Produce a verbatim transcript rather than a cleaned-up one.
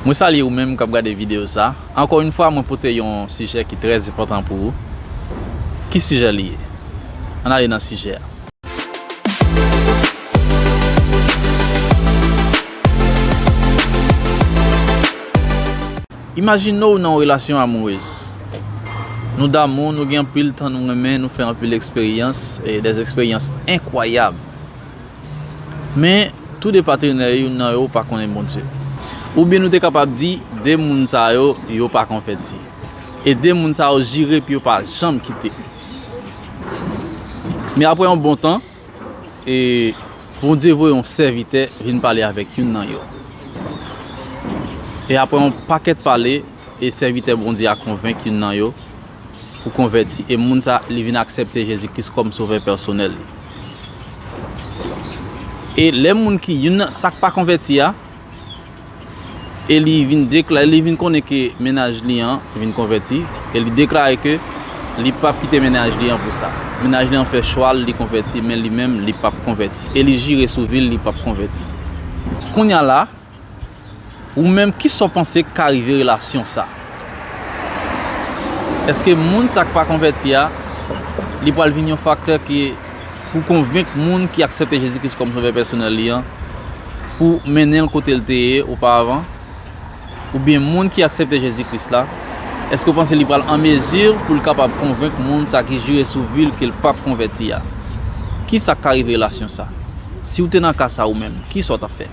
Mwen salye ou menm k ap gade videyo sa. Ankò yon fwa, mwen pote yon sijè ki trè enpòtan pou ou. Ki sijè li ye? Ann ale nan sijè a. Imajine w nan yon relasyon amourez. Nou damou, nou gen anpil tan nou renmen, nou fè anpil eksperyans, e dè eksperyans enkwayab. Men, tou de patnè yo, youn nan yo pa konnen Bondye. Oubyen nou te kapab di, de moun sa yo, yo pa konvèti. E de moun sa yo jire pou yo pa janm kite. Men apre yon bon tan, e Bondye voye yon sèvitè vin pale avèk youn nan yo. E apre yon pakèt pale, e sèvitè Bondye a konvenk youn nan yo pou konvèti. E moun sa, li vin aksepte Jezi Kris kòm sovè pèsonèl li. E lè moun ki youn nan sa k pa konvèti a, e li vin dekla-, li vin konnen ke mennaj li an vin konvèti, e li deklare ke li p ap kite mennaj li an pou sa. Mennaj li an fè chwa l, li konvèti, men li menm, li p ap konvèti. E li jire sou vi l, li p ap konvèti. Kounye a la, ou menm, kisa w panse k ka rive relasyon sa? Èske moun sa k pa konvèti a, li pral vin yon faktè ki pou konvenk moun ki aksepte Jezi Kris kòm sovè pèsonèl li an, pou mennen l kote l te ye oparavan? Oubyen moun ki aksepte Jezi Kris la, èske w panse li pral an mezi pou l kapab konvenk moun sa ki jire sou vi l ke l p ap konvèti a? Kisa k ka rive relasyon sa? Si w te nan ka sa ou menm, kisa w t ap fè?